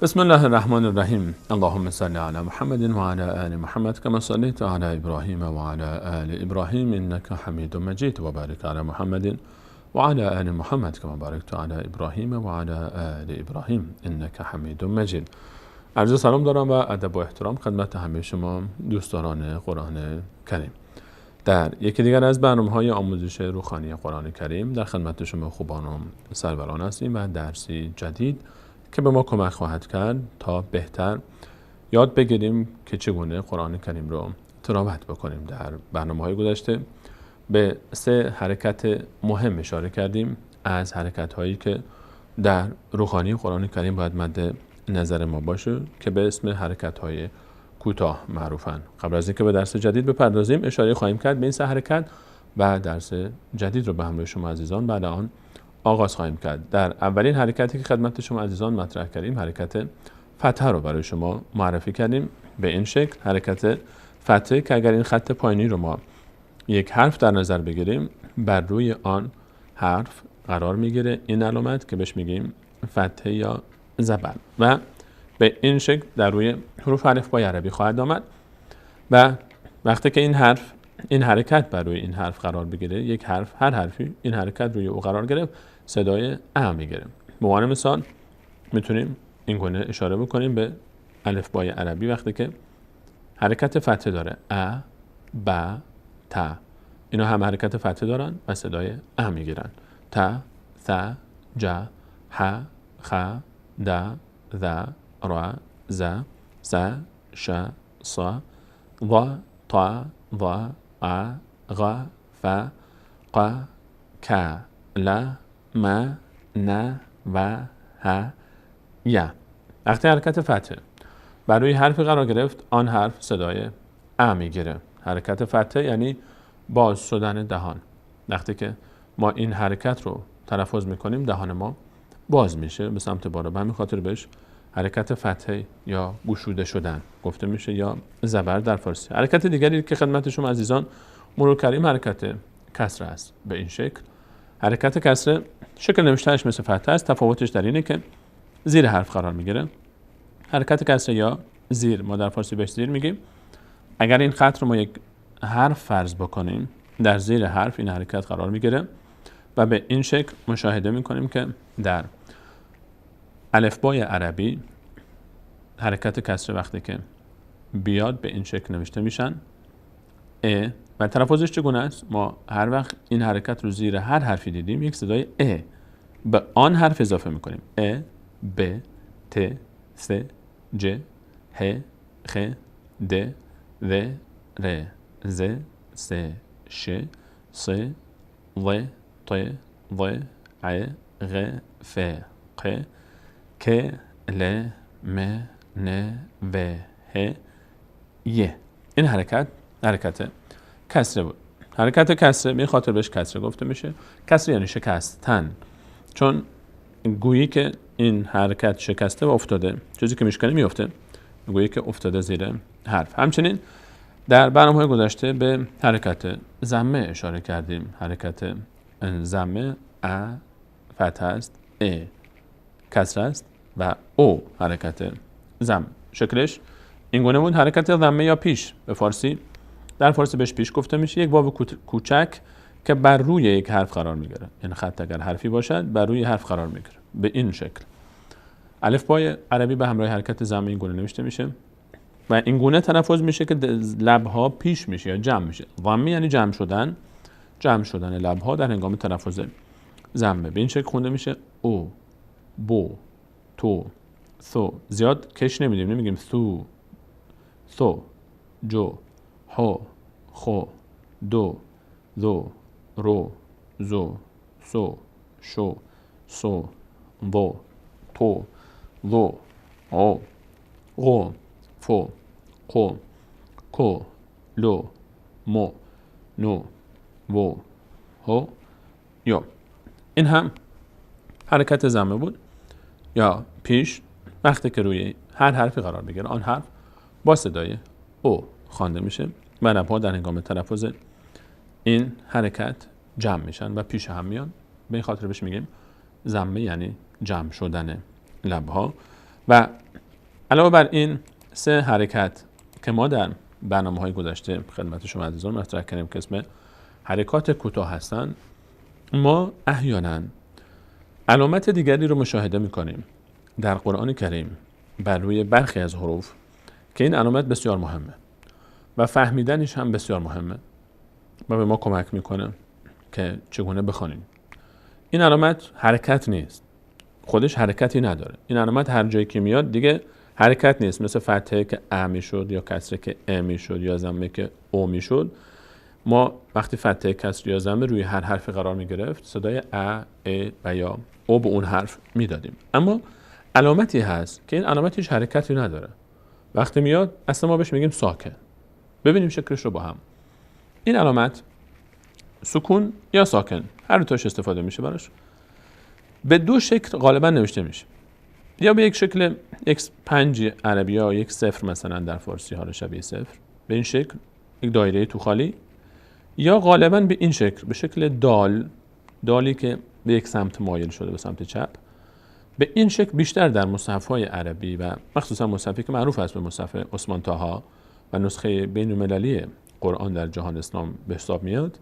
بسم الله الرحمن الرحیم. اللهم صل علی محمد و علی آل محمد کما صلیت علی ابراهیم و علی آل ابراهیم انک حمید مجید و بارک علی محمد و علی آل محمد کما بارکت علی ابراهیم و علی آل ابراهیم انک حمید مجید. عرض سلام دارم و ادب و احترام خدمت همه شما دوستداران قرآن کریم. در یکی دیگر از برنامه‌های آموزش روخانی قرآن کریم در خدمت شما خوبان و سروران هستیم و درسی جدید که به ما کمک خواهد کرد تا بهتر یاد بگیریم که چگونه قرآن کریم رو تلاوت بکنیم. در برنامه‌های گذشته به سه حرکت مهم اشاره کردیم از حرکت‌هایی که در روخانی قرآن کریم باید مد نظر ما باشه که به اسم حرکت‌های کوتاه معروفن. قبل از اینکه به درس جدید بپردازیم اشاره خواهیم کرد به این سه حرکت و درس جدید رو به همراه شما عزیزان بعد آن آغاز خواهیم کرد. در اولین حرکتی که خدمت شما عزیزان مطرح کردیم حرکت فتحه رو برای شما معرفی کردیم به این شکل. حرکت فتحه که اگر این خط پایینی رو ما یک حرف در نظر بگیریم بر روی آن حرف قرار میگیره این علامت که بهش میگیم فتحه یا زبر و به این شکل در روی حروف الفبای عربی خواهد آمد و وقتی که این حرف این حرکت بر روی این حرف قرار بگیره، یک حرف هر حرفی این حرکت روی او قرار گرفت صدای ا میگیره. به عنوان مثال میتونیم این گونه اشاره بکنیم به الفبای عربی وقتی که حرکت فتحه داره ا، ب، ت، اینا هم حرکت فتحه دارن و صدای ا میگیرن. ت، ث، ج، ح، خ، د، ذ، ر، ز، س، ش، ص، ض، ط، ض، ع، غ، ف، ق، ک، ل، م، ن، و، ه، ی. وقتی حرکت فتحه بر روی حرف قرار گرفت آن حرف صدای ا میگیره. حرکت فتحه یعنی باز شدن دهان. وقتی که ما این حرکت رو تلفظ میکنیم دهان ما باز میشه به سمت بالا، به همین خاطر بهش حرکت فتحه یا گشوده شدن گفته میشه یا زبر در فارسی. حرکت دیگری که خدمت شما عزیزان مرور کردیم حرکت کسره است به این شکل. حرکت کسره شکل نوشتنش مثل فتحه است، تفاوتش در اینه که زیر حرف قرار میگیره. حرکت کسره یا زیر، ما در فارسی بهش زیر میگیم. اگر این خط رو ما یک حرف فرض بکنیم در زیر حرف این حرکت قرار میگیره و به این شکل مشاهده میکنیم که در الفبای عربی حرکت کسره وقتی که بیاد به این شکل نوشته میشن ا و تلفظش چگونه است؟ ما هر وقت این حرکت رو زیر هر حرفی دیدیم یک صدای ا به آن حرف اضافه میکنیم. ا، ب، ت، س، ج، ه، خ، د، و، ر، ز، س، ش، ص، ض، ط، ض، ع، غ، ف، ق، ک، ل، م، ن، و، ه، ی. این حرکت حرکت کسره بود. حرکت کسره به خاطر بهش کسره گفته میشه. کسره یعنی شکستن، چون گویی که این حرکت شکسته و افتاده، چیزی که میشکنه میفته، گویی که افتاده زیر حرف. همچنین در برنامه‌های گذشته به حرکت ضمه اشاره کردیم. حرکت ضمه ا فتح است، ا کسره است و او حرکت ضم. شکلش این گونه بود. حرکت ضمه یا پیش به فارسی، در فارسی بهش پیش گفته میشه. یک واو کوچک که بر روی یک حرف قرار میگیره، این خط اگر حرفی باشد بر روی حرف قرار میگیره به این شکل. الفبای عربی به همراه حرکت ضمه این گونه نوشته میشه و این گونه تلفظ میشه که لبها پیش میشه یا جمع میشه. ضمه یعنی جمع شدن، جمع شدن لبها در هنگام تلفظ ضمه به این شکل خونده میشه. او، بو، تو، ثو. زیاد کش نمیدیم، نمیگیم ثو، ثو، جو، هو، خو، دو، ذو، رو، زو، سو، شو، سو، ضو، تو، ذو، او، غو، فو، قو، کو، لو، مو، نو، وو، هو، یو. این هم حرکت ضمه بود یا پیش. وقتی که روی هر حرفی قرار بگیره آن حرف با صدای او خوانده میشه و لبها در هنگام تلفظ این حرکت جمع میشن و پیش هم میان. به این خاطر بهش میگیم ضمه، یعنی جمع شدن لبها. و علاوه بر این سه حرکت که ما در برنامه‌های گذشته خدمت شما عزیزان مطرح کردیم که اسم حرکات کوتاه هستند، ما احیانا علامت دیگری رو مشاهده می‌کنیم در قرآن کریم بر روی برخی از حروف که این علامت بسیار مهمه و فهمیدنش هم بسیار مهمه و به ما کمک میکنه که چگونه بخوانیم. این علامت حرکت نیست، خودش حرکتی نداره. این علامت هر جایی که میاد دیگه حرکت نیست، مثل فتحه که ا میشد یا کسره که ا میشد یا ضمه که او میشد. ما وقتی فتحه، کسره یا ضمه روی هر حرف قرار میگرفت صدای ا، ا و یا او به اون حرف میدادیم. اما علامتی هست که این علامت هیچ حرکتی نداره، وقتی میاد اصلا ما بهش میگیم ساکن. ببینیم شکلش رو با هم. این علامت سکون یا ساکن، هر دو تاش استفاده میشه براش. به دو شکل غالبا نوشته میشه، یا به یک شکل 1.5 عربی یا 1.0 مثلا در فارسی، حالا شبیه صفر، به این شکل یک دایره تو خالی، یا غالبا به این شکل، به شکل دال، دالی که به یک سمت مایل شده به سمت چپ. به این شکل بیشتر در مصحف‌های عربی و مخصوصا مصحفی که معروف است به مصحف عثمان طاها و نسخه بین‌المللی قرآن در جهان اسلام به حساب میاد،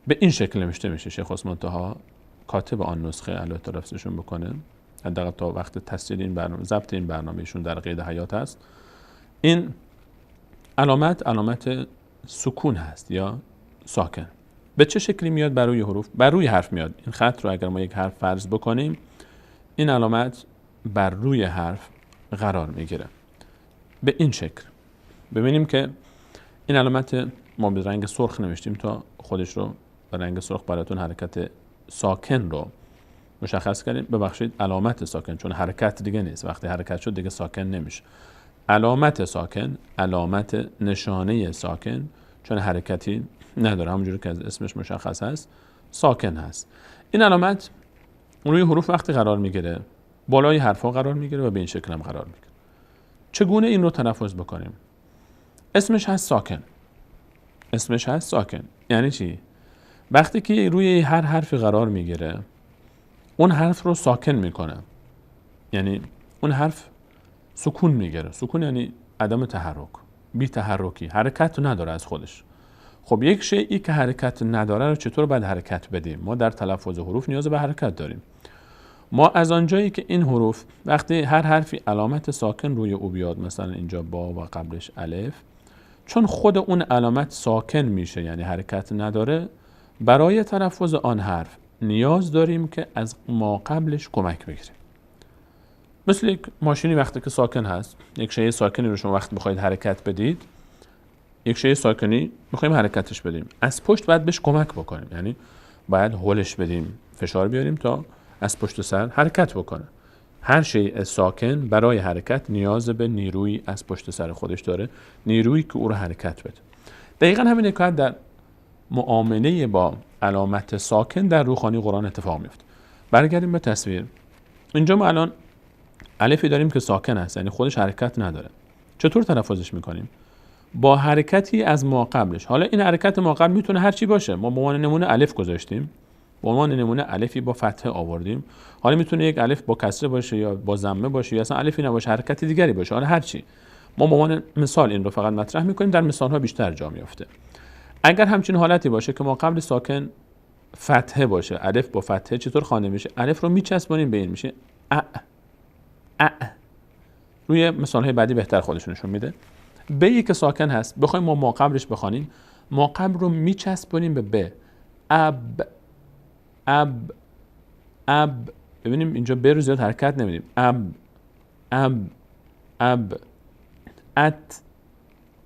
به این شکل نوشته میشه. شیخ عثمان طاها کاتب آن نسخه، الله تعالی حفظشون بکنه، حداقل تا وقت تسجیل این برنامه، ضبط این برنامه ایشون در قید حیات است. این علامت، علامت سکون هست یا ساکن. به چه شکلی میاد بر روی حروف؟ بر روی حرف میاد. این خط رو اگر ما یک حرف فرض بکنیم، این علامت بر روی حرف قرار میگیره به این شکل. ببینیم که این علامت ما به رنگ سرخ نوشتیم تا خودش رو به رنگ سرخ براتون حرکت ساکن رو مشخص کردیم. ببخشید علامت ساکن، چون حرکت دیگه نیست، وقتی حرکت شد دیگه ساکن نمیشه. علامت ساکن، علامت نشانه ساکن، چون حرکتی نداره، همونجوری که از اسمش مشخص هست ساکن هست. این علامت روی حروف وقتی قرار میگیره، بالای حرفا قرار میگیره و به این شکل هم قرار میگیره. چگونه این رو تلفظ بکنیم؟ اسمش هست ساکن. اسمش هست ساکن یعنی چی؟ وقتی که روی هر حرفی قرار میگیره اون حرف رو ساکن میکنه، یعنی اون حرف سکون میگیره. سکون یعنی عدم تحرک، بی تحرکی، حرکت نداره از خودش. خب یک شیئی که حرکت نداره رو چطور باید حرکت بدیم؟ ما در تلفظ حروف نیاز به حرکت داریم. ما از آنجایی که این حروف وقتی هر حرفی علامت ساکن روی او بیاد، مثلا اینجا با و قبلش الف، چون خود اون علامت ساکن میشه یعنی حرکت نداره، برای تلفظ آن حرف نیاز داریم که از ما قبلش کمک بگیریم. مثل یک ماشینی وقتی که ساکن هست، یک شیء ساکنی رو شما وقتی بخواید حرکت بدید، یک شیء ساکنی میخوایم حرکتش بدیم، از پشت باید بهش کمک بکنیم، یعنی باید هولش بدیم، فشار بیاریم تا از پشت سر حرکت بکنه. هر شیء ساکن برای حرکت نیاز به نیرویی از پشت سر خودش داره، نیرویی که او رو حرکت بده. دقیقاً همین حکایت در معامله با علامت ساکن در روخوانی قرآن اتفاق میفته. برگردیم به تصویر. اینجا ما الان الفی داریم که ساکن است، یعنی خودش حرکت نداره. چطور تلفظش میکنیم؟ با حرکتی از ما قبلش. حالا این حرکت ما قبل میتونه هر چی باشه. ما به عنوان نمونه الف گذاشتیم، به عنوان نمونه الفی با فتحه آوردیم. حالا میتونه یک الف با کسره باشه یا با ضمه باشه یا اصلا الفی نباشه، حرکت دیگری باشه. حالا هر چی. ما به عنوان مثال این رو فقط مطرح میکنیم، در مثال‌ها بیشتر جا میفته. اگر همچین حالتی باشه که ما قبل ساکن فتحه باشه، الف با فتحه چطور خوانده میشه؟ الف رو میچسبونیم به این، میشه ا ا. روی مثال‌های بعدی بهتر خودشون نشون میده. ب که ساکن هست، بخوایم ما قبلش بخوانیم، ما قبل رو میچسبونیم به ب. اب اب اب. ببینیم اینجا ب رو زیاد حرکت نمیدیم. اب اب اب. ات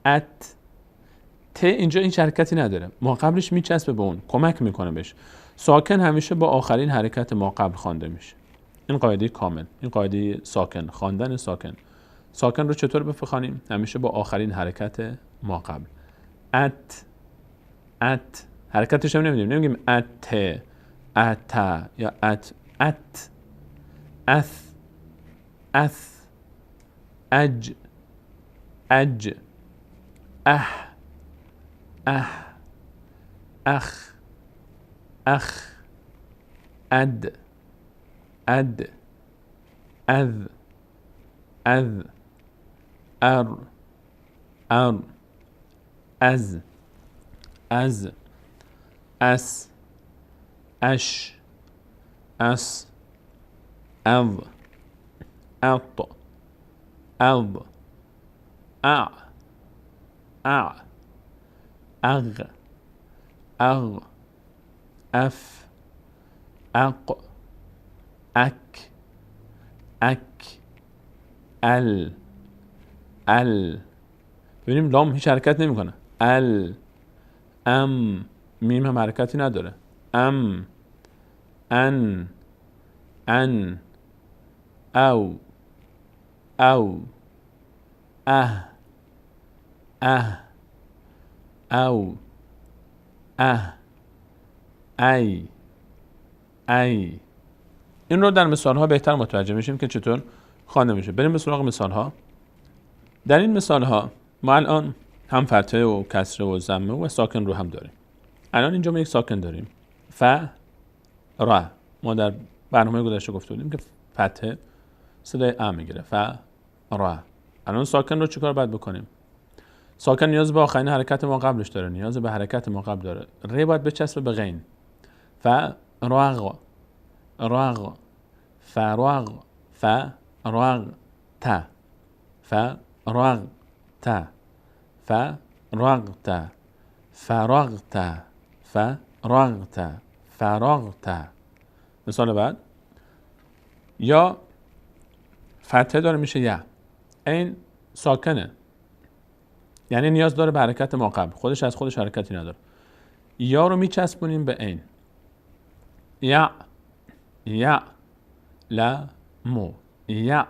ات. ت اینجا این حرکتی نداره، ما قبلش میچسبه به اون، کمک میکنه بهش. ساکن همیشه با آخرین حرکت ما قبل خوانده میشه. این قاعده کامل، این قاعده ساکن، خواندن ساکن. ساکن رو چطور بخوانیم؟ همیشه با آخرین حرکت ما قبل. ات ات. حرکتش هم نمیدیم، نمیگیم ات ات یا ات ات. اث اث. اج اج. اه اه. اخ اخ. اد اد. اذ اذ، ار، ار، از، از، اس، اش، اس، اض، اط، اض، اع، اع، اغ، اغ، اف، اق، اک، اک، ال، ال. ببینیم لام هیچ حرکت نمیکنه. ال، ام، میم هم حرکتی نداره. ام، ان، ان، او، او، اه، اه، او، اه، ای، ای. این رو در مثال ها بهتر متوجه میشیم که چطور خوانده میشه. بریم به سراغ مثال ها. در این مثال ها ما الان هم فتحه و کسره و ضمه و ساکن رو هم داریم. الان اینجا ما یک ساکن داریم، ف، را. ما در برنامه گذشته گفته بودیم که فتحه صدای ا میگیره، ف، را. الان ساکن رو چیکار باید بکنیم؟ ساکن نیاز به آخرین حرکت ما قبلش داره، نیاز به حرکت ما قبل داره. ر باید بچسبه به غین. ف، رغ، رغ، فرغ، ف، رغ، ت، ف، رغ، ت، ف، رغ، ت، فرغ، ت، ف، رغ، ت، فرغ، ت. مثال بعد، یا فتحه داره میشه یا، این ساکنه، یعنی نیاز داره به حرکت ما قبل، خودش از خودش حرکتی نداره. یا رو میچسبونیم به عین. یا، یا، لا، مو، یا،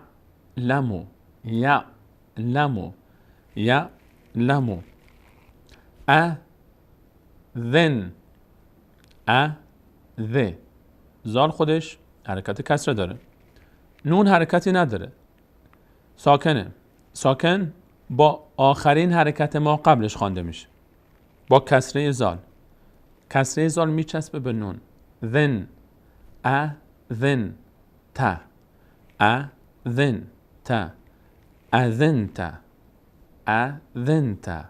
لمو، یا، لمو، یا، لمو. ا، ذن، ا، ذ. زال خودش حرکت کسره داره، نون حرکتی نداره، ساکنه. ساکن با آخرین حرکت ما قبلش خوانده میشه، با کسره زال. کسره زال میچسبه به نون. ذن، ا، ذن، ت، ا، ذن، ت، اذنت، اذنت.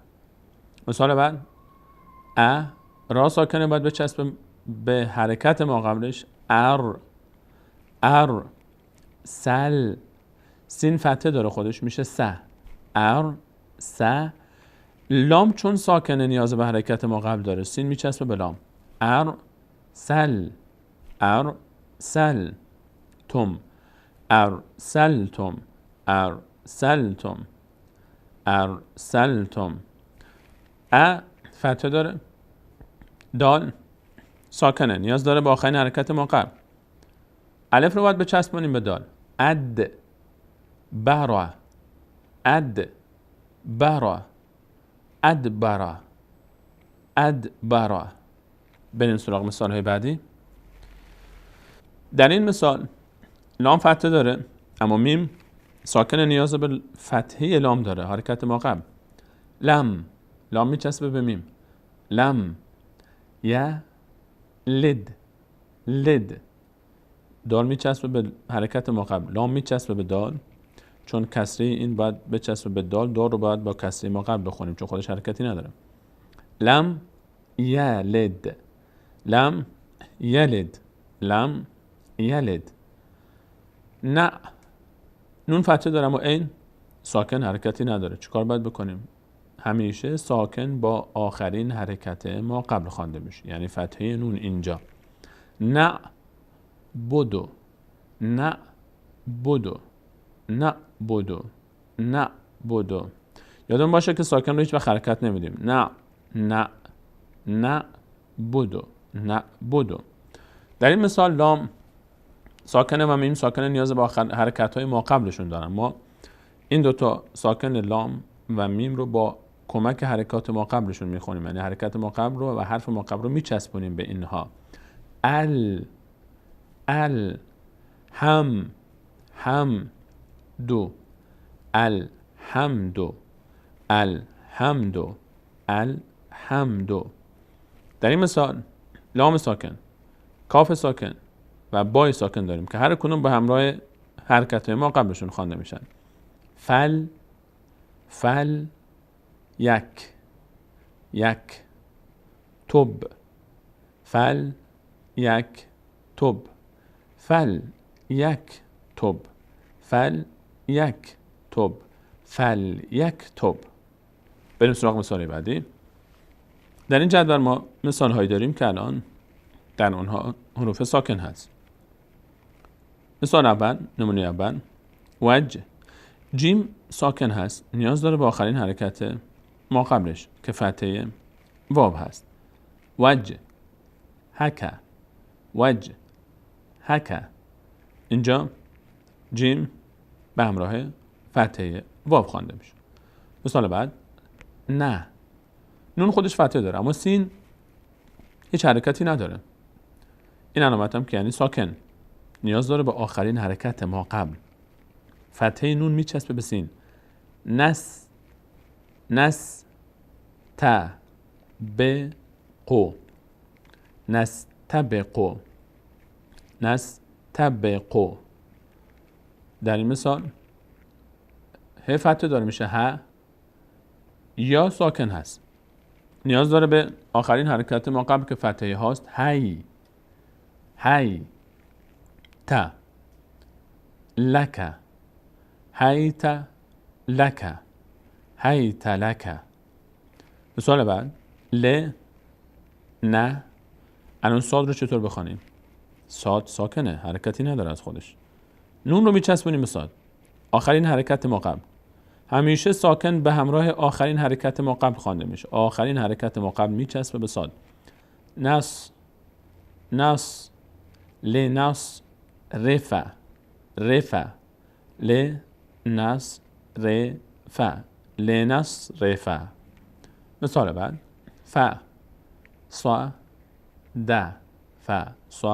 مثال بعد، ا، را ساکنه باید بچسبه به حرکت ما قبلش. ار، ار، سل. سین فتحه داره خودش میشه س. ار، س. لام چون ساکنه نیاز به حرکت ما قبل داره، سین میچسبه به لام. ار، سل، ار، سل، تم، ارسلتم، ارسلتم، ارسلتم. ا فتحه داره، دال ساکنه نیاز داره به آخرین حرکت ما قبل. الف رو باید بچسبونیم به دال. اد، برا، اد، برا، ادبرا، ادبرا. بریم سراغ مثال های بعدی. در این مثال لام فتحه داره اما میم ساکن نیاز به فتحه لام داره، حرکت ما قبل. لم، لام میچسبه به میم. لم، ی، لد، لد. دال میچسبه به حرکت ما قبل، لام میچسبه به دال، چون کسره این باید بچسبه به دال، دال رو باید با کسره ما قبل بخونیم چون خودش حرکتی نداره. لم یلد، لم یلد، لم یلد. نه، نون فتحه داره اما عین ساکن حرکتی نداره. چیکار باید بکنیم؟ همیشه ساکن با آخرین حرکت ما قبل خوانده میشه، یعنی فتحه نون اینجا. نه بدو، نه بدو، نه بدو، نه بدو. یادمون باشه که ساکن رو هیچ وقت حرکت نمیدیم. نه، نه، نه بدو، نه بدو. در این مثال لام ساکنه و میم ساکنه نیاز به حرکت های ما قبلشون دارن. ما این دوتا ساکن لام و میم رو با کمک حرکات ما قبلشون میخونیم، یعنی حرکت ما قبل رو و حرف ما قبل رو میچسبونیم به اینها. ال، ال، هم، هم، دو، الحمد، الحمد، الحمد. در این مثال لام ساکن، کاف ساکن و بای ساکن داریم که هر کدوم به همراه حرکت ما قبلشون خوانده میشن. فل فل یک یک تب فل یک تب فل یک تب فل یک تب فل یک تب. بریم سراغ مثال بعدی. در این جدول ما مثال هایی داریم که الان در آنها حروف ساکن هست. مثال اول، نمونه اول، وجه. جیم ساکن هست، نیاز داره به آخرین حرکت ما قبلش که فتحه واو هست. وجه هک وجه هک. اینجا جیم به همراه فتحه واو خوانده میشه. مثال بعد، نه. نون خودش فتحه داره اما سین هیچ حرکتی نداره. این علامت هم که یعنی ساکن، نیاز داره به آخرین حرکت ما قبل. فتحه نون میچسبه به سین. نس نس ت ب قو نس تبقو نس تبقو. در این مثال ه فتحه داره میشه ه، یا ساکن هست، نیاز داره به آخرین حرکت ما قبل که فتحه هاست. هی هی ت لک هیت لک هیت لک. مثال بعد، ل نه. الان صاد رو چطور بخوانیم؟ صاد ساکنه، حرکتی نداره از خودش. نون رو میچسبونیم به صاد، آخرین حرکت ما قبل. همیشه ساکن به همراه آخرین حرکت ما قبل خوانده میشه. آخرین حرکت ما قبل میچسبه به صاد. نص نص لنص رفع رفع لنص رفع لنص رفع. مثال بعد، ف ص د ف ص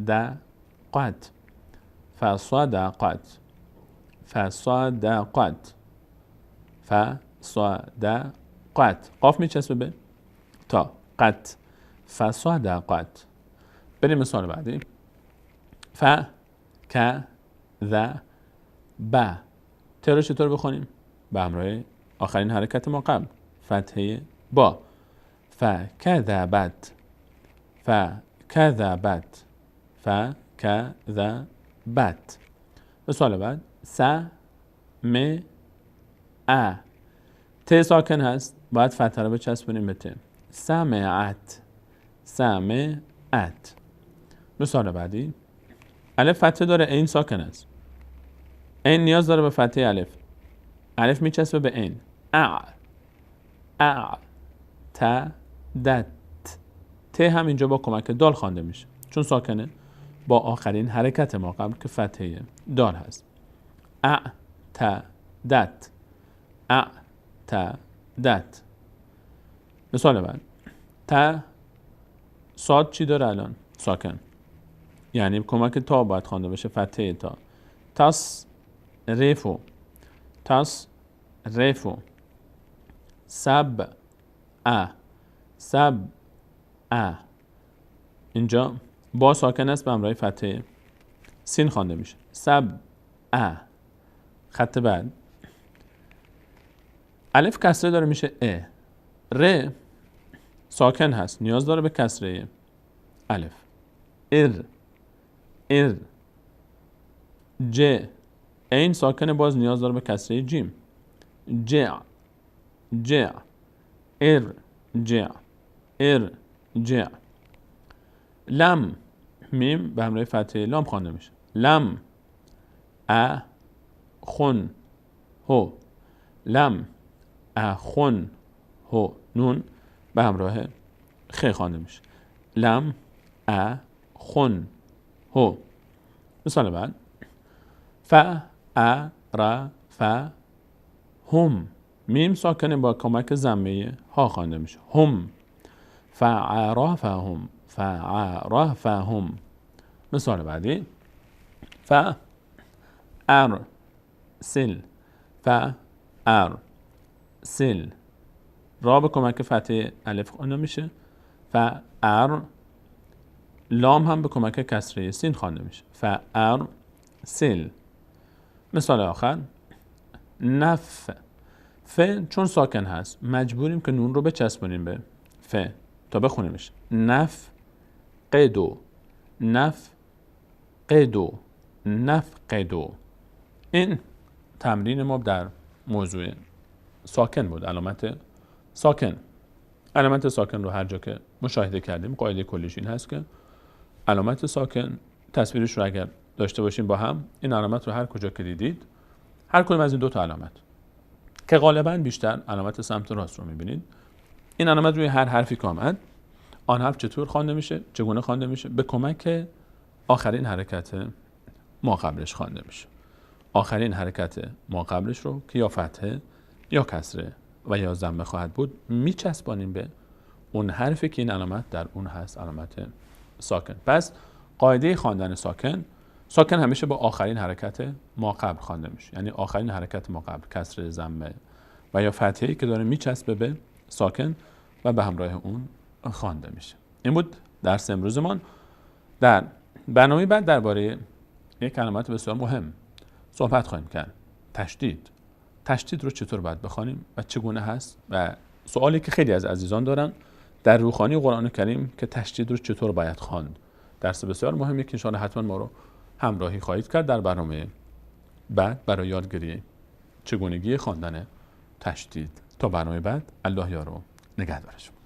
د قت ف ص د قت ف ص د قت ف ص د قت. قاف میچسبه به تا قت ف ص د قت. بریم مثال بعدی، ف ک ذ ب. ت رو چطور بخونیم؟ به همراه آخرین حرکت ما قبل فتحه با. ف کذبت ف کذبت ف کذبت. مثال بعد، س م ا. ت ساکن هست، باید فتحه رو بچسبونیم به ت. سمعت سمعت. مثال بعدی، الف فتحه داره، عین ساکن است. عین نیاز داره به فتحه الف. الف میچسبه به عین. ا ا ت دت. ت هم اینجا با کمک دال خوانده میشه چون ساکنه، با آخرین حرکت ما قبل که فتحه دال هست. ا ت دت ا ت دت. مثال بعد، ت صاد چی داره الان؟ ساکن، یعنی کمک تا باید خوانده بشه، فتحه تا. تس ریفو تس ریفو. سب ا سب ا. اینجا با ساکن است، به همراه فتحه سین خوانده میشه. سب ا. خط بعد، الف کسره داره میشه ا. ر ساکن هست، نیاز داره به کسره الف. ار ار. ج عین ساکن باز نیاز داره به کسره جیم. جع جع ار جع ار جع. لم میم به همراه فتحه لام خوانده میشه. لم ا خون هو لم ا خون هو. نون به همراه خ خوانده میشه. لم ا خون هو. مثال بعد، ف ا ر ف هم. میم ساکنه با کمک ضمه ها خوانده میشه. هم فعرفهم فعرفهم. مثال بعدی، ف ار سل ف ار سل. را به کمک فتحه الف خوانده میشه. ف ار. لام هم به کمک کسره سین خوانده میشه. ف ار سل. مثال آخر، نف. ف چون ساکن هست مجبوریم که نون رو بچسبونیم به ف تا بخونیمش. نف قدو، نف قدو، نف قدو. این تمرین ما در موضوع ساکن بود، علامت ساکن. علامت ساکن رو هر جا که مشاهده کردیم قاعده کلیش این هست که علامت ساکن تصویرش رو اگر داشته باشیم با هم، این علامت رو هر کجا که دیدید، هر کدوم از این دو تا علامت که غالبا بیشتر علامت سمت راست رو میبینید، این علامت روی هر حرفی که آمد، آن حرف چطور خوانده میشه، چگونه خوانده میشه، به کمک آخرین حرکت ما قبلش خوانده میشه. آخرین حرکت ما قبلش رو که یا فتحه یا کسره و یا ضمه خواهد بود، میچسبانیم به اون حرفی که این علامت در اون هست، علامت ساکن. پس قاعده خواندن ساکن، ساکن همیشه با آخرین حرکت ما قبل خوانده میشه، یعنی آخرین حرکت ما قبل، کسره، ضمه و یا فتحه‌ای که داره میچسبه به ساکن و به همراه اون خوانده میشه. این بود درس امروزمان. در برنامه بعد درباره یک علامت بسیار مهم صحبت خواهیم کرد، تشدید. تشدید رو چطور باید بخوانیم و چگونه هست، و سوالی که خیلی از عزیزان دارن در روخوانی قرآن کریم که تشدید رو چطور باید خواند. درس بسیار مهمی که انشاءالله حتما ما رو همراهی خواهید کرد در برنامه بعد برای یادگیری چگونگی خواندن تشدید. تا برنامه بعد، الله یار و نگهدار شما.